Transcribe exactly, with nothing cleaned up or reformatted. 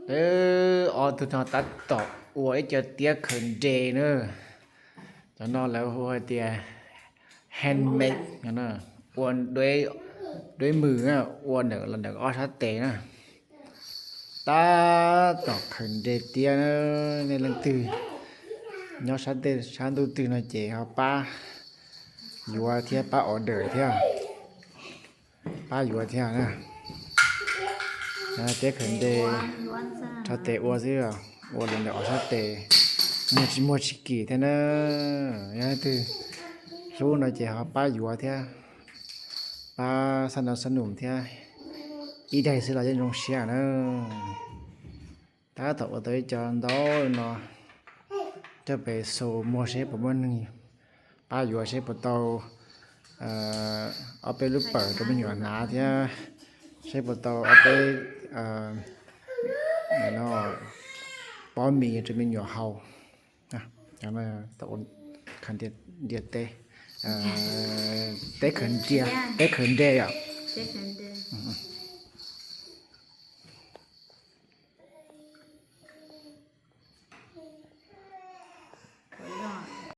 Ê, ob tug no tab tom ua ib co tiab khaws nres na. Cov no lawv hu hais tias handmade no na, ua duab, duab mws na, ua ntawm los ntawm ob sab tes na. Tab tom khaws nres tiab na. Nej leej twg nyob sab tes sab ntuj twg no ces ho pab yuav thiab pab order thiab, pab yuav thiab na. Tiab khaws nres rho tes ua xwb, ua los ntawm ob sab tes, muag tsis muag tsis kim thiab na. Yog leej twg hlub no ces ho pab yuav thiab, pab xab no xab num thiab, ib daig xwb los yeej zoo siab na. Tab tom ua tau ib co ntau no, coj pem xus muag seb puas muaj neeg pab yuav, seb puas tau ob peb lub pawm rau me nyuam hnav thiab, seb puas tau ob peb no pob mis rau me nyuam haus. Tau khaws ntias teb, teb khaws ntias, teb khaws nres yom.